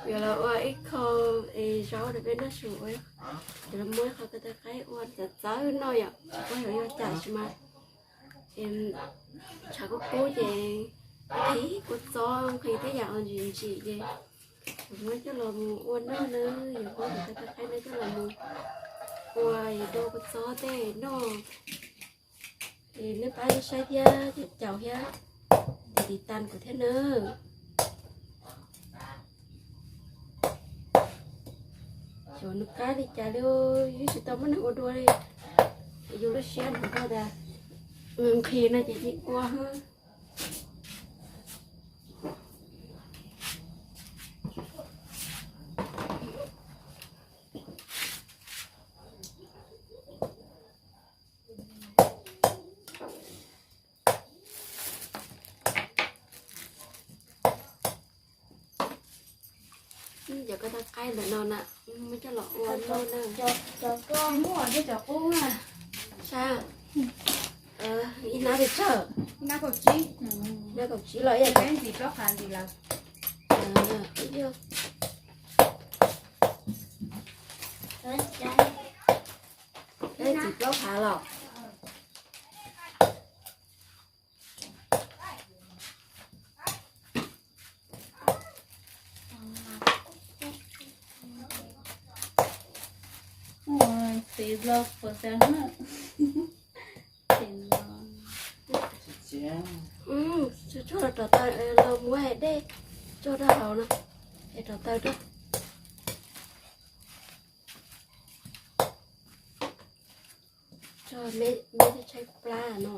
Yuav los ua ib khau es zaub rau peb noj su ua, yuav los muab ib qho ko taw qaib ua txawv txawv noj yom, ua yuav ua cas tsis mas. Tshav kub kub ces nqhis kua txob nqhis tej yam ntsim ntsim ces yuav muab coj los mus ua noj na, yuav muab cov ko taw qaib no coj los mus ua dua kua txob tej noj. Es nej pab saib thiab caum caum thiab, tiv tiv tas kuv thiab na. Xyov nws qab li cas li, yeej tsis tau muab neeg ua dua li. Yus lub siab nws hais tias nqhis no ces cia ua. Cov ko taw qaib ntawm no na, muab coj los ua noj na. Cov koj muaj tej cov qub na. Sab, ib hnab pes tsawg? Ib hnab kaum tsib. Ib hnab kaum tsib los ib yam ntxim plaub phav ntxim lawm. Ib ntxim plaub phav los. Ua, txiv los puas tas na. Tsuag tsuag rau taw, los muab dej tsuag rau hauv no, es rau taw rau. Tso me, me tshaib plab no.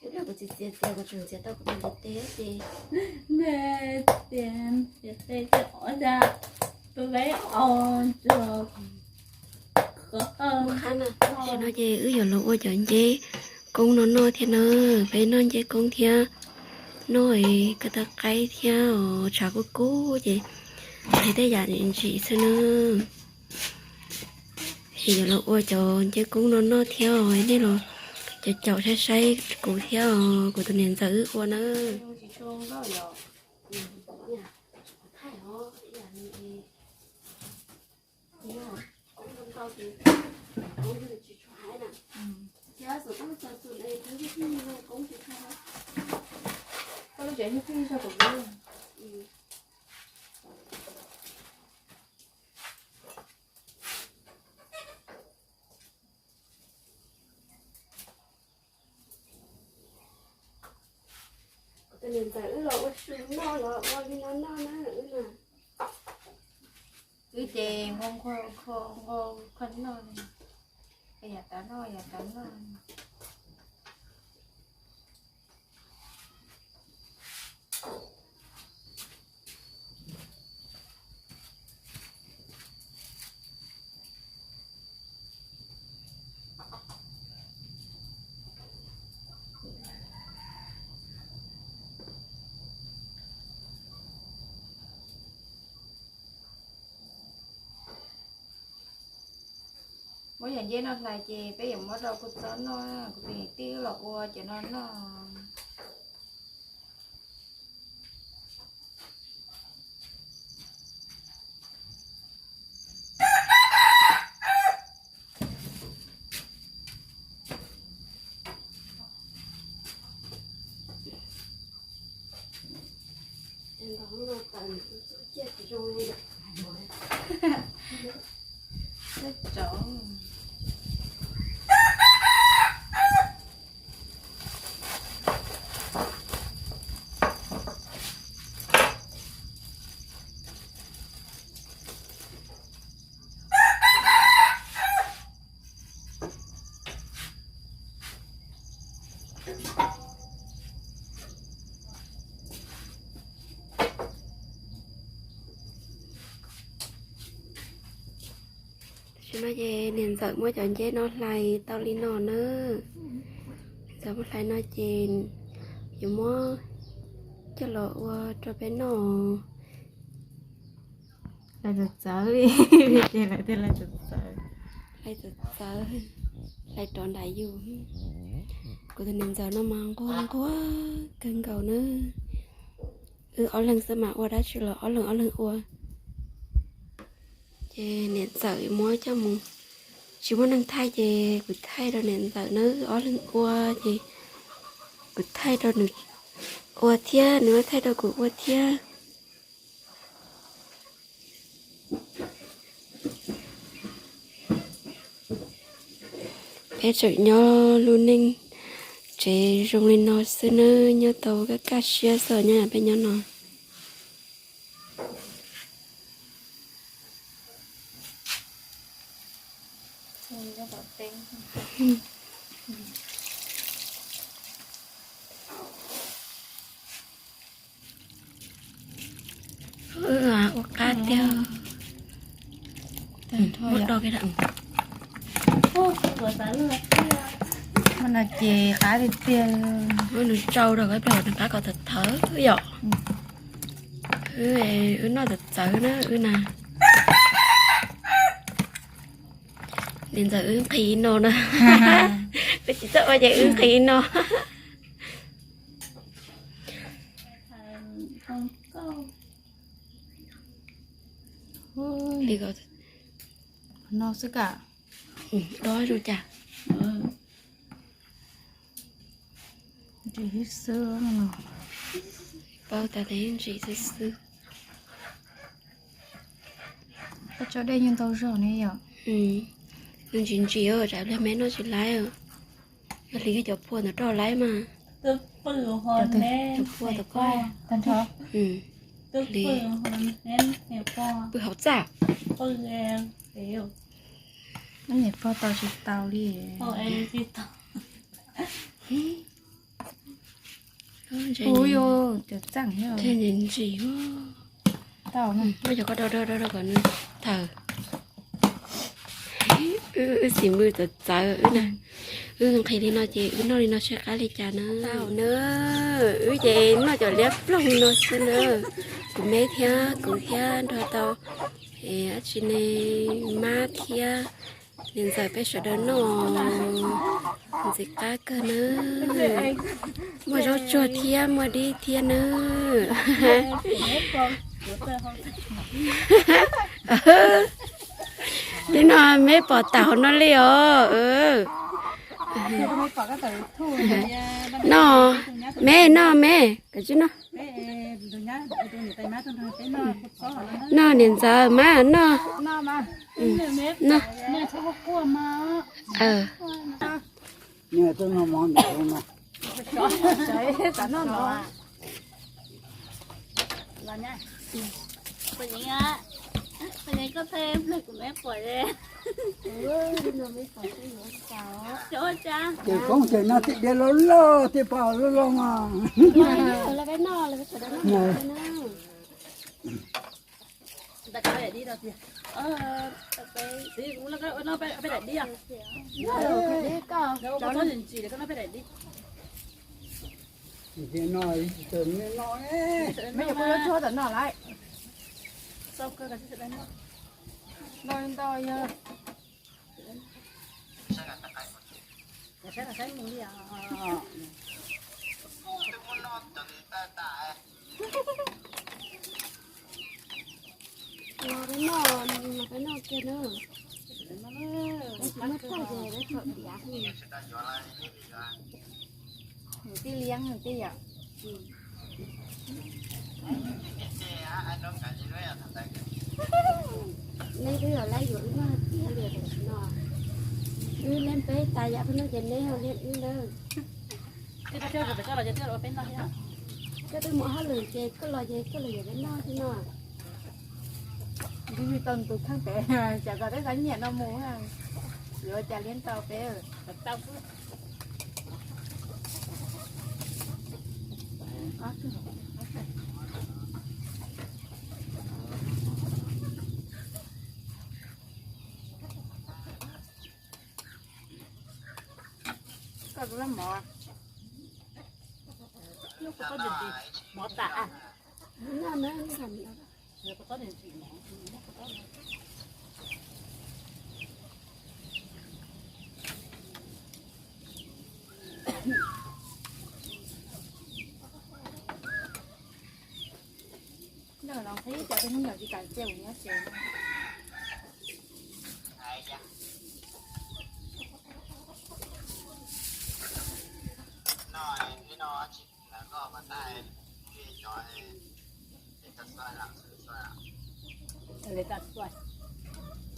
Ib pliag kuv txiav txiav txiav, kuv tseem txiav tau kuv tus ntiv tes ces. Nws txiav txiav tes ces ua cas tus leb os, qab na. Tam sim no ces wb yuav los ua cov nceb koob no noj thiab na. Peb noj nceb koob thiab, noj ko taw qaib thiab os, tshav kub kub ces nqhis tej yam ntsim xwb na. Es yuav los ua cov nceb koob no noj thiab os, nej los caum caum saib saib kuv thiab os, kuv tus niam ntxawm wb ua na. Kuv tus niam ntxawm wb los ua su noj los ua li no noj na wb na. Wb ces nqau nqau nqau noj, yav tav noj yav tav noj. Muab yam nceb no hlais ces peb yuav muab rau kua txob noj, kuv tus niam tij los ua cov no noj. Tam sim no ces niam ntxawm muab cov nceb no hlais tau li no na. Niam ntxawm muab hlais no ces yuav muab coj los ua rau peb noj. Hlais txawv txawv li, ces lawv tias hlais txawv txawv. Hlais txawv txawv, hlais rov nram yus. Kuv tus niam ntxawm no mas nquag nquag kawg nkaus na. Wb ob leeg xwb mas ua dab tsi los ob leeg ob leeg ua. Ces niam ntxawm muab coj mus, tsis muaj neeg thaij ces kuv thaij rau niam ntxawm na, wb ob leeg ua ces kuv thaij rau nws ua thiab nws thaij rau kuv ua thiab. Peb tseem nyob lub neej tsev zoo li no xwb nawb, nyob tau kaj kaj siab xwb nyob peb nyob no. Ua qab tiag. Muab do kiag. Mas no ces qab tiag tiag. Muab nws tsau rau ib pliag nws qab kom tawv tawv yom. Wb noj txawv txawv na wb na. Niam ntxawm wb nqhis no na. Wb tsis txawj ua ces wb nqhis no. Li ko no xwb ka. Dob zoo cas. Ntsim xwb. Paub tas tes ntsim xwb xwb. Koj tso dej yeej ntau zog ne yom. Ntsim ntsim tsam pliag me noj tsis laib. Hliv cov phua ntawd rau laib mas. Cov phua tau koj. Hliv pw hauv txaj. Niam pog tau tsis tau li. Ub, cov txaj ntsim ntsim. Muab cov ko do do do kom nws thaws. Wb xim mws txawv txawv wb na. Wb nqhis li no ces wb noj li no saib qab li cas na. Tau na, wb ces noj cov liab ploog no xwb na. Kuv me thiab kuv thiab nrog tau dab tsi ne, mab thiab niam ntxawm peb sawv daws noj ntxim qab kawg na. Muaj zaub tsuag thiab muaj dib thiab na. Nim no me pom tau hauv no li os. Noj me, noj me, kav tsij noj. Noj niam ntxawm mas noj. Noj. Ces koob ces noj tej diav loj loj tej paj loj loj mas. Noj, noj, noj. Los peb noj, los peb noj kiag na. Peb tsis muaj txaj ces peb txhob diav. Nws tij liab nws tij yom. Neb twb yog laib yuav wb noj tiag li no. Wb liab peb tas yam peb noj ces neb liab wb ntawd. Koj twb mus hauj lwm ces koj los ces koj los yuav peb noj xwb no. Twb tau tus kheej pem, cas koj twb xav nyiam no mus, yuav cas liab tau peb. Koj tus laj mov, mov tas. Hnub no tsis tas cia kuv nyob tsev. Lawv tas xuav,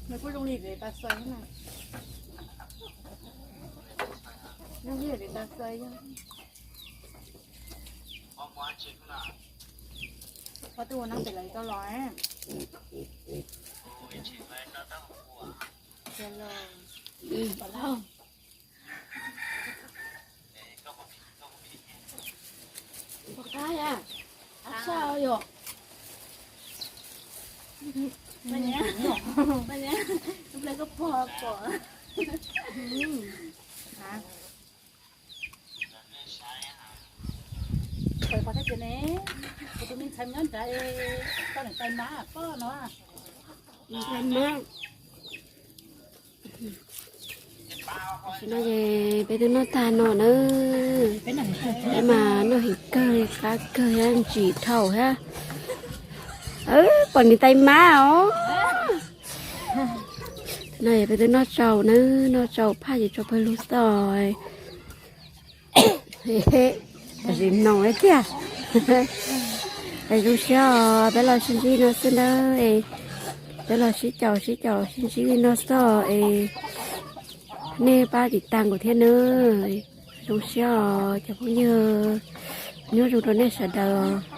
nws kuj zoo li lawv tas xuav na. Zoo li lawv tas xuav yog. Pab tuaj ua neeb pem lawv tau los. Pog qab ya, qab saj yom. Pog qab, ua ple koj pog pom. Pog qab tias ne, kuv tus me ntxhais nyob nrad, koj niam tais mas poj no. Ntxhais mas. Tam sim no ces peb twb noj tag no na. Peb mas noj heev kawg li, qab kawg thiab ntsim dhau thiab. Pom niam tais mas os. Tam no peb twb noj tsau na, noj tsau phaj ces tso pawg lug xwb. Tam sim no tiag. Zoo siab os, peb los sib ntsib no xwb nawb. Peb los sib caum sib caum sib ntsib li no xwb es nej pab tiv tas kuv thiab nawb. Zoo siab os cov phooj ywg, nyob zoo rau nej sawv daws.